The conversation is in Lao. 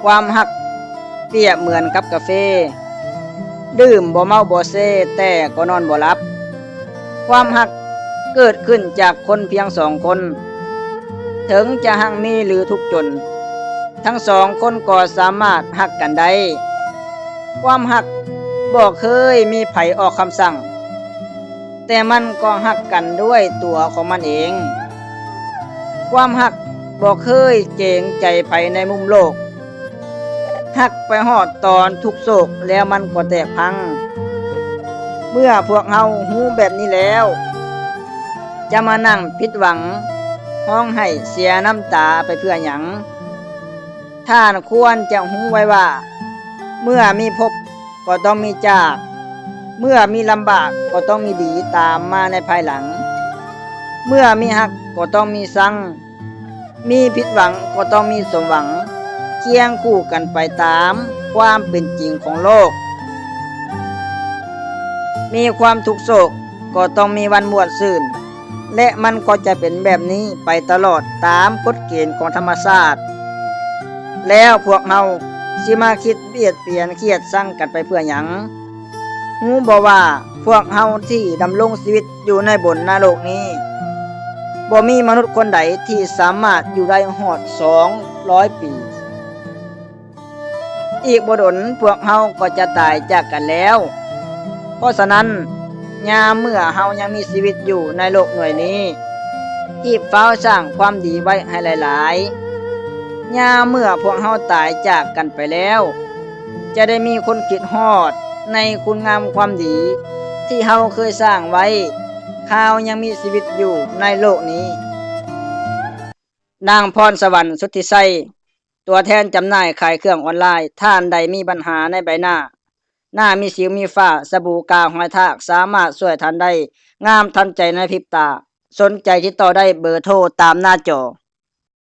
ຄວາມຮັກປຽບເໝືອນກັບກາເຟ ດື່ມບໍ່ເມົາບໍ່ເຊ ແຕ່ກໍນອນບໍ່ຫຼັບ. ຄວາມຮັກເກີດຂຶ້ນຈາກຄົນພຽງສອງຄົນ. ເຖິງຈະຮັ່ງມີ ຫຼື ທຸກຈົນ, ທັງສອງຄົນກໍສາມາດຮັກກັນໄດ້. ຄວາມຮັກບໍ່ເຄີຍມີໃຜອອກຄຳສັ່ງ, ແຕ່ມັນກໍຮັກກັນດ້ວຍຕົວຂອງມັນເອງ. ຄວາມຮັກບໍ່ເຄີຍເກງໃຈໃຜໃນມຸມໂລກ. ຮັກໄປຮອດຕອນທຸກໂສກ ແລ້ວມັນກໍແຕກພັງ. ເມື່ອພວກເຮົາຮູ້ແບບນີ້ແລ້ວ, ຈະມານັ່ງຜິດຫວັງ, ຮ້ອງໄຫ້ເສຍນ້ຳຕາໄປເພື່ອຫຍັງ? ທ່ານຄວນຈະຮູ້ໄວ້ວ່າ, ເມື່ອມີພົບກໍຕ້ອງມີຈາກ, ເມື່ອມີລຳບາກກໍຕ້ອງມີດີຕາມມາໃນພາຍຫຼັງ, ເມື່ອມີຮັກກໍຕ້ອງມີຊັງ, ມີຜິດຫວັງກໍຕ້ອງມີສົມຫວັງ, ຄຽງຄູ່ກັນໄປຕາມຄວາມເປັນຈິງຂອງໂລກ. ມີຄວາມທຸກໂສກກໍຕ້ອງມີວັນມ່ວນຊື່ນ, ແລະ ມັນກໍຈະເປັນແບບນີ້ໄປຕະຫຼອດຕາມກົດເກນຂອງທຳມະຊາດ. ແລ້ວພວກເຮົາຊິມາຄິດບຽດບຽນຄຽດຊັງກັນໄປເພື່ອຫຍັງ? ຮູ້ບໍ່ວ່າພວກເຮົາທີ່ດຳລົງຊີວິດຢູ່ໃນບົນນະໂລກນີ້, ບໍ່ມີມະນຸດຄົນໃດທີ່ສາມາດຢູ່ໄດ້ຮອດສອງຮ້ອຍປີ. ອີກບໍ່ດົນພວກເຮົາກໍຈະຕາຍຈາກກັນແລ້ວ. ເພາະສະນັ້ນ, ຍາມເມື່ອເຮົາຍັງມີຊີວິດຢູ່ໃນໂລກໜ່ວຍນີ້, ຮີບຟ້າວສ້າງຄວາມດີໄວ້ໃຫ້ຫຼາຍໆ. ຍາມເມື່ອພວກເຮົາຕາຍຈາກກັນໄປແລ້ວ, ຈະໄດ້ມີຄົນຄິດຮອດໃນຄຸນງາມຄວາມດີທີ່ເຮົາເຄີຍສ້າງໄວ້ ຄາວຍັງມີຊີວິດຢູ່ໃນໂລກນີ້. ນາງພອນສະຫວັນ ສຸດທິໄຊ, ຕົວແທນຈຳໜ່າຍຂາຍເຄື່ອງອອນລາຍ. ທ່ານໃດມີບັນຫາໃນໃບໜ້າ, ໜ້າມີສິວມີຝ້າ, ສະບູ, ກາວ, ຮອຍທາກ, ສາມາດຊ່ວຍທ່ານໄດ້ງາມທັນໃຈໃນພິບຕາ. ສົນໃຈຕິດຕໍ່ໄດ້ເບີໂທຕາມໜ້າຈໍ.